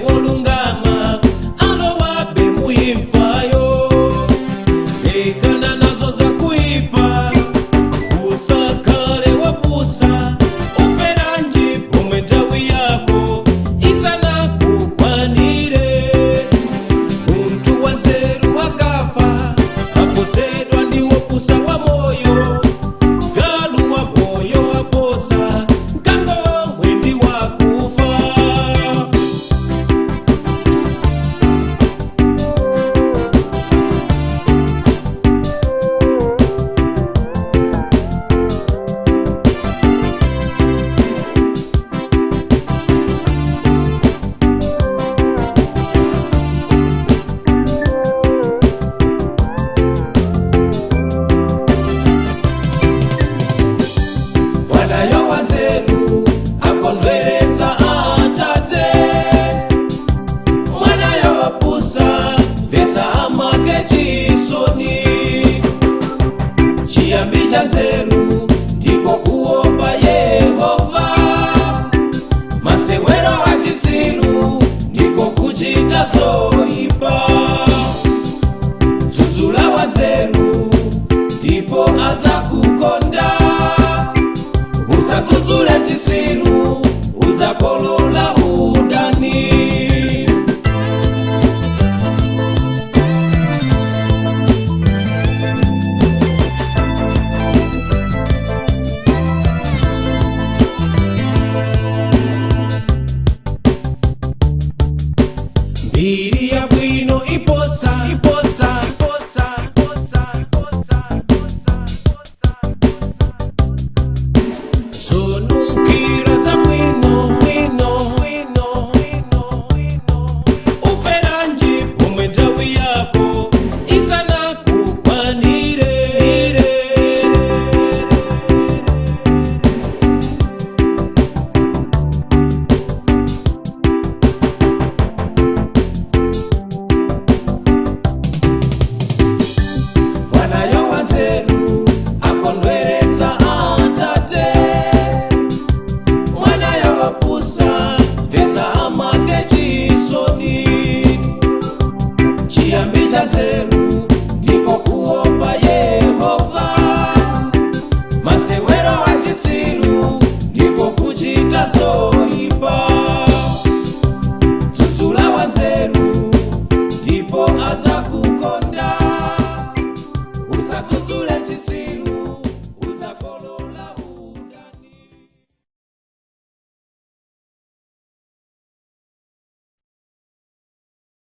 Wolungama alowabe muimfayo. Lekana nazo zakuipa, usakale wapusa. Uferanji pomwe nthawi yako isanakukwanire? Munthu wanzeru wakafa, aposedwa ndi wopusa wa moyo. Galu wa moyo waposa mkango mwendi wakufa. Mwanayo wanzeru akondwereza atate, mwanayo wapusa vesa amake chisoni. Chiyambi cha nzeru ndiko kuopa Yehova, masewero achitsiru ndiko kuchita zoyipa. Dzudzula wanzeru ndipo adzakukonda, usadzudzule chitsiru, udzakolola udani. Mbiri ya bwino iposa iposa iposa iposa iposa zonunkhira za bwino bwino bwino bwino bwino. Uferanji pomwe nthawi yako isanakukwanire? Mwanayo wanzeru akondweretsa atate, mwanayo wapusa vesa amake chisoni. Chiyambi cha nzeru ndiko kuopa Yehova, masewero achitsiru ndiko kuchita zoyipa. Dzudzula wanzeru